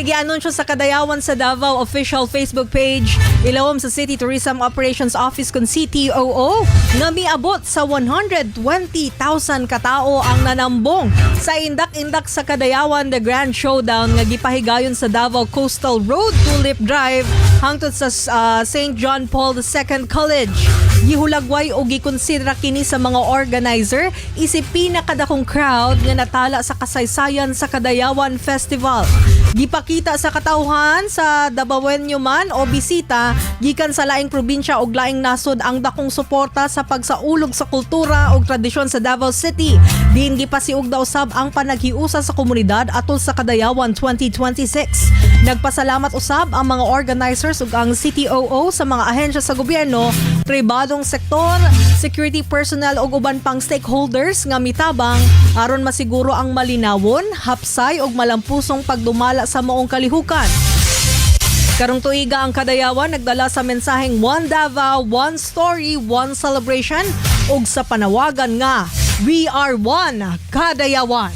Kay gianunsyo sa Kadayawan sa Davao official Facebook page ilawom sa City Tourism Operations Office kon CTOO nga miabot sa 120,000 katao ang nanambong sa indak-indak sa Kadayawan The Grand Showdown nga gipahigayon sa Davao Coastal Road, Tulip Drive hangtod sa St. John Paul II College. Gihulagway o gikonsidera kini sa mga organizer isip pinakadakong crowd nga natala sa kasaysayan sa Kadayawan Festival. Gipakita sa katawhan sa Dabawenyo man o bisita gikan sa laing probinsya og laing nasod ang dakong suporta sa pagsaulog sa kultura ug tradisyon sa Davao City. Diin gipasiugda usab ang panaghiusa sa komunidad atol sa Kadayawan 2026. Nagpasalamat usab ang mga organizers ug ang CTOO sa mga ahensya sa gobyerno, pribadong sektor, security personnel ug uban pang stakeholders nga mitabang aron masiguro ang malinawon, hapsay ug malampusong pagdumala sa maong kalihukan. Karong tuiga, ang Kadayawan nagdala sa mensaheng "One Davao, One Story, One Celebration" ug sa panawagan nga "We are one, Kadayawan."